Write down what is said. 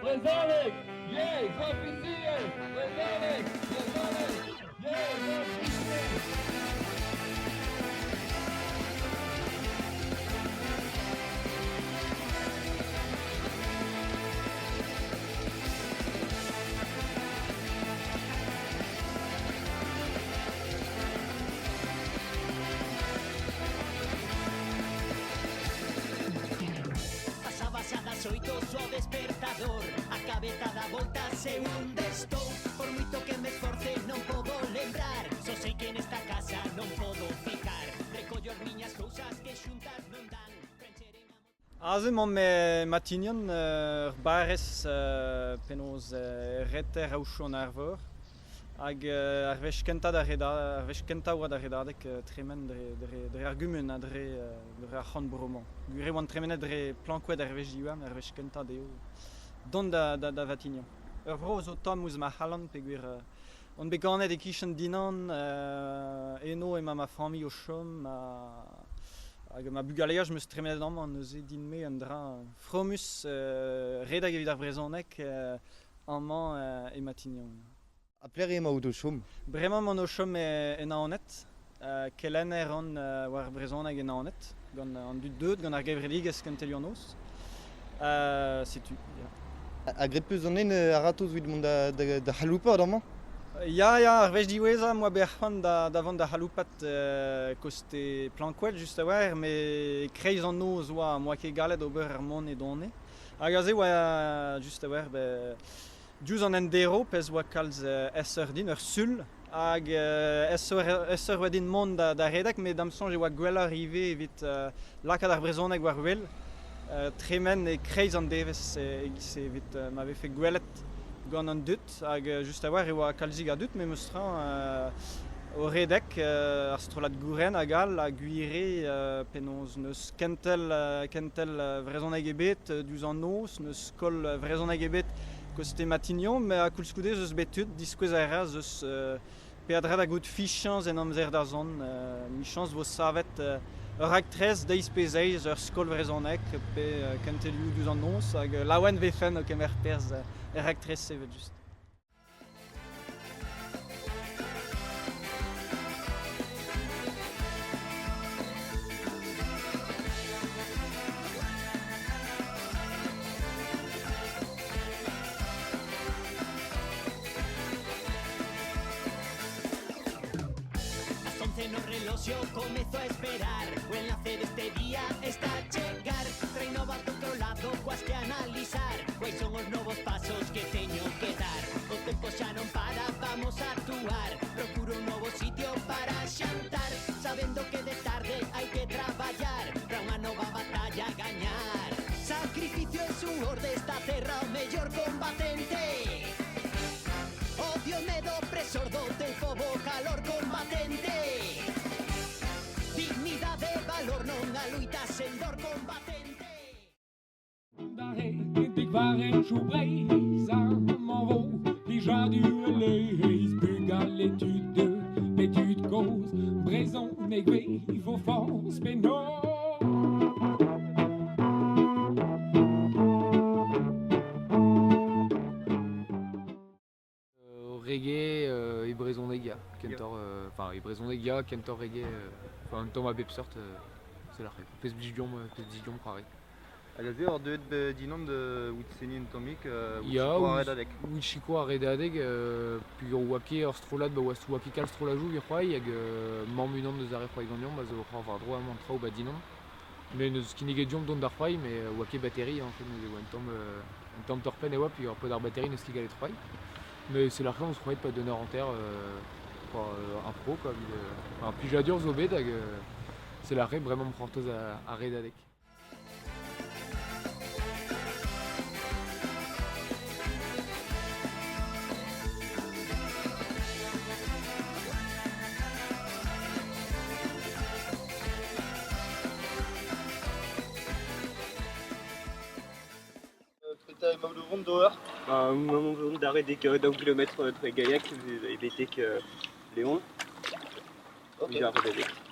Brezhoneg, yezh ofisiel! Brezhoneg, brezhoneg, yezh ofisiel! Pasaba xa das oito o despertador A cabeza dá voltas e onde estou Por moito que me esforce non podo lembrar Só sei que nesta casa non podo ficar Recollo as miñas cousas que xuntas non dan Aze emaomp e Matignon, ur barrez penaos reter aochou an Arvor. Hag ar wech kentañ da ar wech kentañ oa da redadeg tremen dre ar gumun ha dre ar c'horn-bro-mañ. Gwir eo oan tremenet dre Plankoed ar wech diwezhañ, ar wech kentañ dezho dont da Vatignon. Ur vro zo tomm ouzh ma c'halon peogwir on bet ganet e-kichen Dinan, eno emañ ma familh o chom hag ma bugaleaj 'm eus tremenet amañ neuze din-me un dra fromus redek evit ar brezhoneg amañ e Matignon. Ha pelec'h emaout o chom? Bremañ emaon o chom e Naoned. Kelenner on war brezhoneg e Naoned gant an dud deuet gant ar gevredigezh Kentelioù an Noz. Setu, ya. Ha graet 'peus an hent a-ratozh evit mont da c'haloupat amañ? Ya, ya, ar wech diwezhañ 'm boa bet c'hoant da vont da c'haloupat koste Plankoed just a-walc'h, met e-kreiz an noz 'oa 'm boa ket gallet ober ar mont e done. Hag aze 'oa just a-walc'h diouzh an endero pezh 'oa kalz aesoc'h din, ur sul, hag aesoc'h 'oa din mont da redek, met da'm soñj e oa gwelloc'h ivez evit lakaat ar brezhoneg war wel, tremen e-kreiz an devezh e-giz-se evit ma vefe gwelet gant an dud hag just a-walc'h e oa kalzik a dud memes tra o redek ar strollad gouren hag all ha gwir eo penaos n'eus kentel kentel vrezhoneg ebet diouzh an noz, n'eus skol vrezhoneg ebet koste Matignon, met koulskoude ez eus bet tud diskouez a ra ez eus peadra da gaout fichañs en amzer da zont. Michañs 'vo savet ur raktres deiz pe zeiz ur skol vrezhoneg pe kentelioù diouzh an noz hag laouen 'vefen o kemer perzh er raktres-se evel-just. As once no reloxo comezo a esperar O enlace deste día está a chegar Treino va do outro lado coas que analizar Quais son os novos pasos que teño que dar O tempo xa non para, vamos a actuar Procuro un novo sitio para xantar Sabendo que de tarde hai que traballar Pra unha nova batalla gañar Sacrificio e suor desta terra o mellor combatente Odio, medo, opresor do teu pobo calor combatente Dignidade e valor non a luita sen dor combatente Reggae e brezhoneg ya, kentoc'h enfin e brezhoneg ya, kentoc'h reggae enfin un tamm a bep seurt c'est la pezh blij deomp pezh blij deomp c'hoari. Hag aze oc'h deuet dinan da out seniñ un tammig Ya, ouzh sikour ar redadeg peogwir 'oa ket ur strollad ba oa ket kalz strolladoù evit c'hoari hag mamm unan deus ar re c'hoari ganeomp a zo oc'h war-dro amañ an traoù ba Dinan. Mais n'eus kinniget deomp dont d'ar c'hoari mais oa ket bateri en fait neuze oa un tamm torr-penn e oa peogwir paotr ar bateri n'eus ket gallet c'hoari. Mais c'est l'argent on se croyait pas d'honneur en terre un pro quoi evit un plijadur zo bet hag c'est la re bremañ c'hortoz ar redadeg. Petra emaout o vont d'ober? Ba, emaon o vont da redek daou gilometr dre Gaillac betek Leon. Ok. Evit ar redadeg.